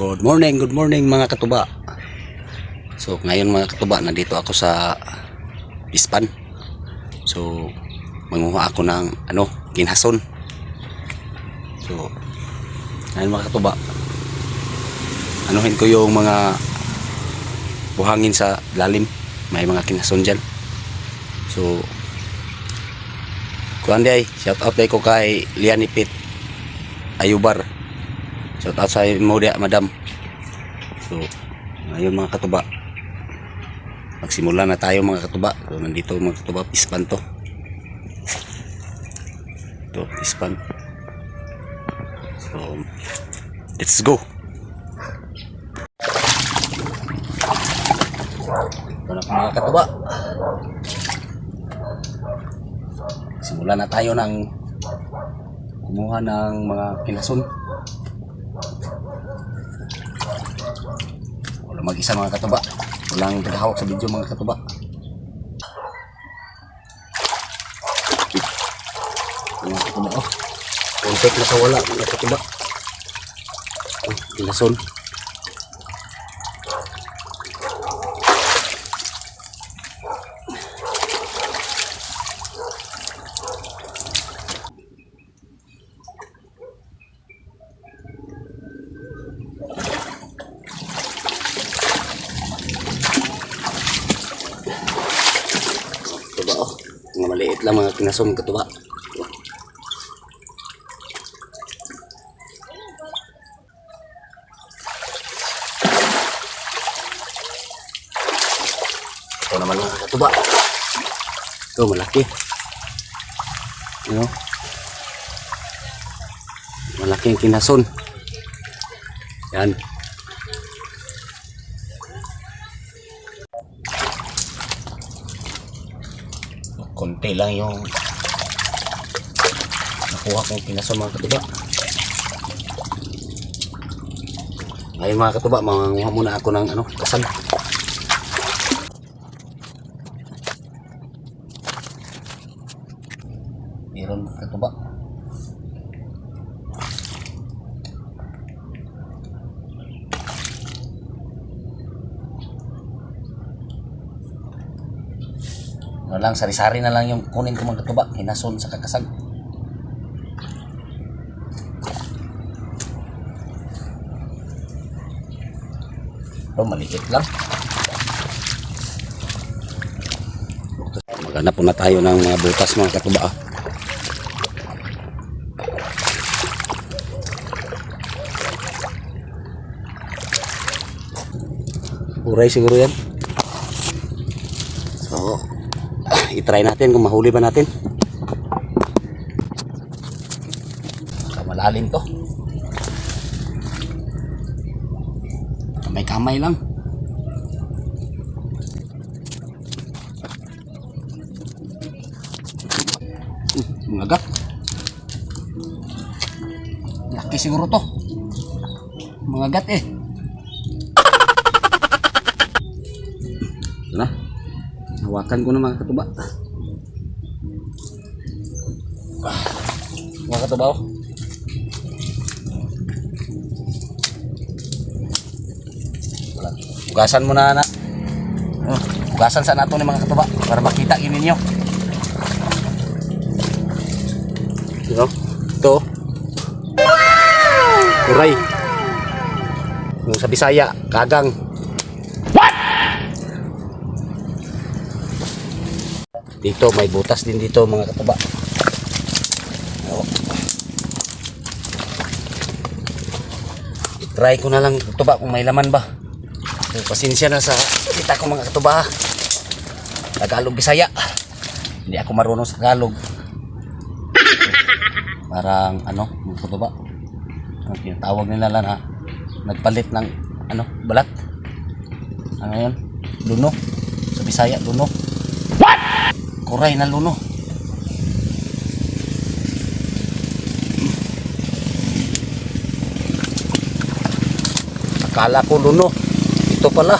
Good morning mga katuba. So ngayon, mga katuba, nandito ako sa Ispan. So manguha ako ng ano, ginhason. So ngayon, mga katuba, anuhin ko yung mga buhangin sa lalim. May mga kinhason dyan. So kuan day, shout out day ko kay Liani Pit Ayubar. Shout out sa imo diya, madam. So, ngayon, mga katuba, magsimula na tayo, mga katuba. So, nandito, mga katuba, pispan to. Ito, pispan. So, let's go. Ito na po, mga katuba. Simula na tayo ng kumuha ng mga kinason. Wala mag-isa, mga katuba. Walang tagahawak sa video, mga katuba. Mga katuba, oh. Kontek na sa wala, mga katuba. Oh, kinason. Katuba, oh. Mga maliit lang mga kinason, katuba. Oh. Ito naman, mga katuba. Ito malaki. Ano? Malaki ang kinason. Yan. Konti lang yung nakuha kong kinason, mga katuba. Ngayon, mga katuba, manguha muna ako ng ano, kasal. Meron, mga katuba. Ano lang, sari-sari na lang yung kunin ko, mga katuba. Hinason sa kakasag. Ito, maliit lang. Maghanap muna tayo ng mga butas, mga katuba, ah. Uray siguro yan. So, itry natin kung mahuli ba natin. So, malalim to. Kamay-kamay lang. Mga gat. Laki siguro to. Mga gat eh. Ito na. Hawakan ko na, mga katuba. Ah, mga katuba, oh. Wala. Hugasan mo na na. Oh, hugasan sa nato ni mga katuba para makita yun ninyo. Ito. Ito. Uray. Yung sa Bisaya, kagang. Dito may butas din dito, mga katuba. Oh. Try ko na lang, katuba, kung may laman ba. So, pasensya na sa kita ko, mga katuba, ha. Tagalog Bisaya. Hindi ako marunong sa Tagalog. Parang ano, mga katuba. Ang tinatawag nila lang na nagpalit ng ano, balat. Ano yun? Luno. Sa Bisaya, luno. Kuray na luno. Akala ko luno. Ito pala.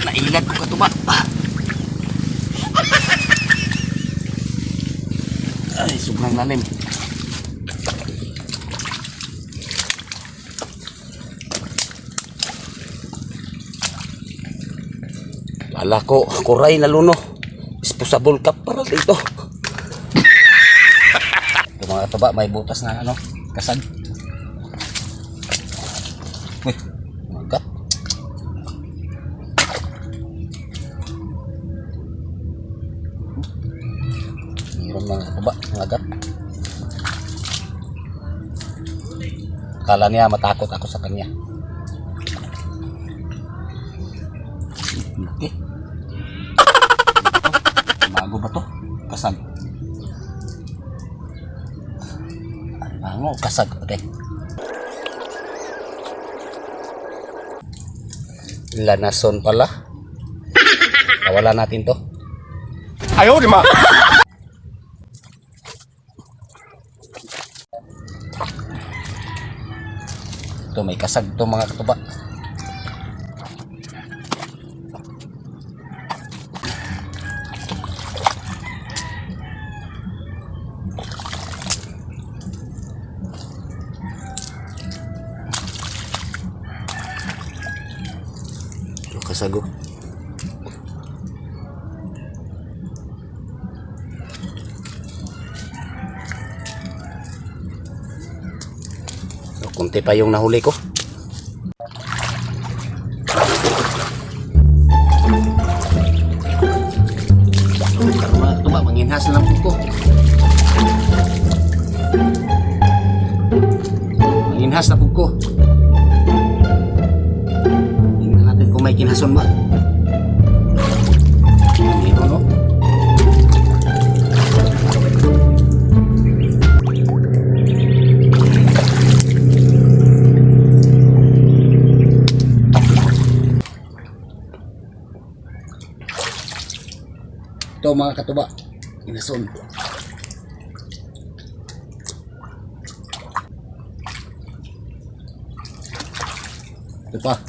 Nailad ko, katuba. Ay, sobrang lalim. Kala ko, kuray na luno. Disposable cup para dito. Ito, mga katuba, may butas na ano, kasag. Uy, magat. Meron, mga katuba, magat. Akala niya matakot ako sa kanya. Okay. Bago ba to? Kasag. Bango, kasag. Okay. Lanason pala. Nawala natin to. 哎呦我的妈！ Ito, may kasag to, mga katuba. Ito, kasago. So, kunti pa yung nahuli ko. Mga katuba, manginhas na lang po ko. Manginhas na po ko. Tingnan natin kung may kinhason ba. Dito, no? Ito, mga katuba, inason. Ito pa.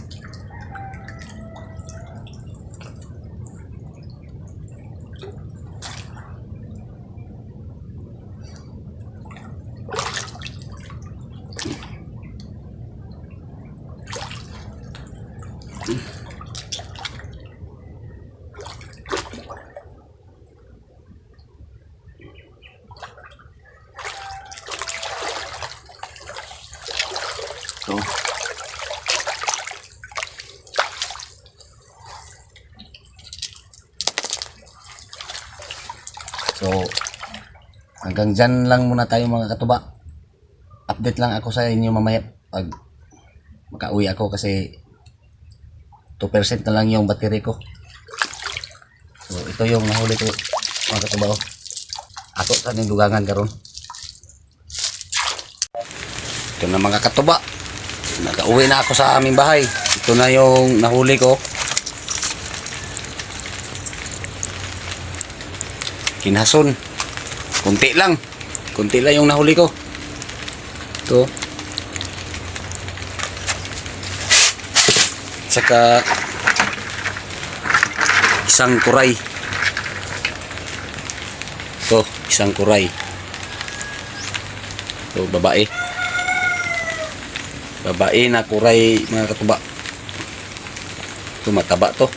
Ito. So, hanggang dyan lang muna tayo, mga katuba. Update lang ako sa inyo mamaya pag makauwi ako kasi 2% na lang yung battery ko. So, ito yung nahuli ko, mga katuba. Oh. Ato sa ning dugangan karon. Ito na, mga katuba. Nakauwi na ako sa aming bahay. Ito na yung nahuli ko. Kinhason. Kunti lang. Kunti lang yung nahuli ko. Ito. Saka isang kuray. Ito, isang kuray. Ito, babae. Babae na kuray, mga katuba. Ito, mataba to.